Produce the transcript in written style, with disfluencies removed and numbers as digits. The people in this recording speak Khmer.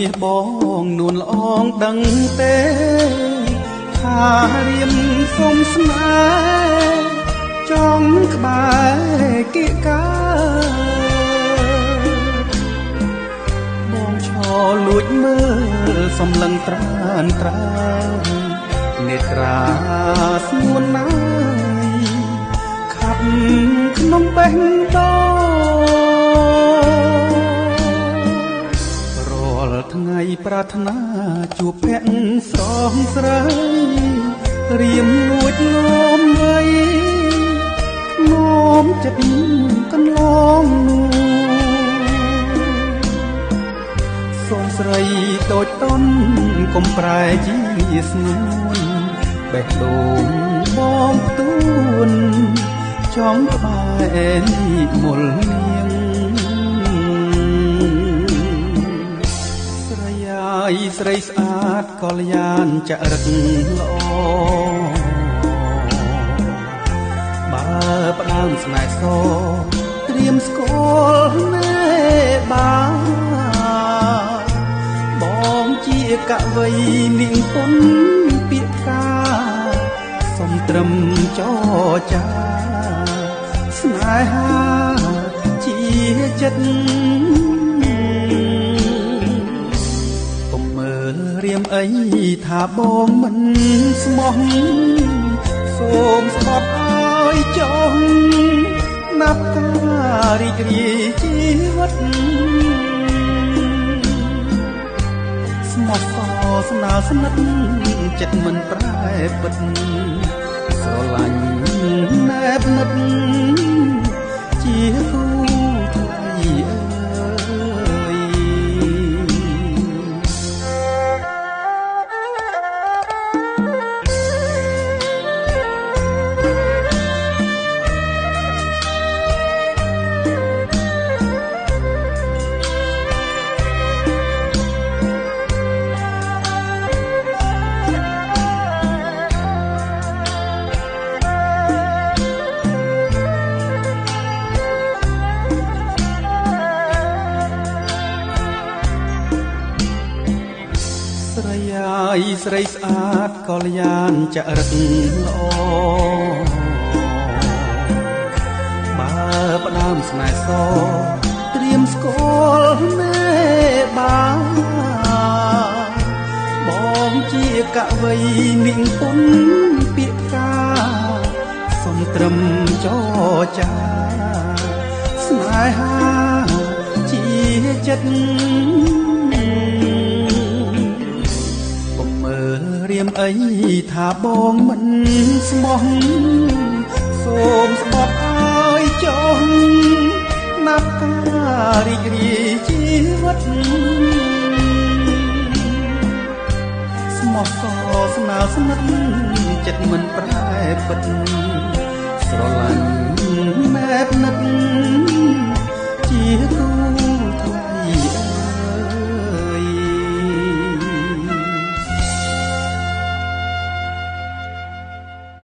មាសបងនួនល្អងដឹងទេថារៀមសុំស្នេហ៍ចង់ក្បែរគៀកកើបងឈរលួចមើលសំឡឹងត្រានត្រើយនេត្រាស្ងួនណាយខាប់ក្នុងបេះដូងរាល់ថ្ងៃប្រាថ្នាជួបភ័ក្រស្រស់ស្រីរៀមលួចងំវៃនោមចិត្តកន្លងនោះសូមស្រីតូចតន់កុំប្រែជាស្ងួនបេះដូងបងផ្ទួនចង់ក្បែរនិមលនាងស្រីអាយស្រីស្អាតកល្យានចរិតល្អបើផ្ដើមស្នេហ៍សត្រៀមស្គាល់ណែបាបងជាកវីនាងពុនពាក្យផ្កាសុំត្រឹមចរចាស្នេហាជាចិត្តកុំមើលរៀមអីថាបងមិនស្មោះសូមស្បត់ឲ្យចង់ណាប់ការរីករាយជីវិតស្មោះសរស្នាស្និទ្ធចិត្តមិនប្រែពិតស្រឡាញ់ណែបនិតជាគូថ្លៃអើយស្រីអាយស្រីស្អាតកល្យានចរិតល្អបើផ្ដើមស្នេហ៍សត្រៀមស្គាល់ណែបាបងជាកវីនាងពុនពាក្យផ្កាសុំត្រឹមចរចាស្នេហាជាចិត្តកុំមើលរៀមអីថាបងមិនស្មោះសូមស្បត់ឲ្យចង់ណាប់ការរីករាយជីវិតស្មោះសរស្នាស្និទ្ធចិត្តមិនប្រែពិត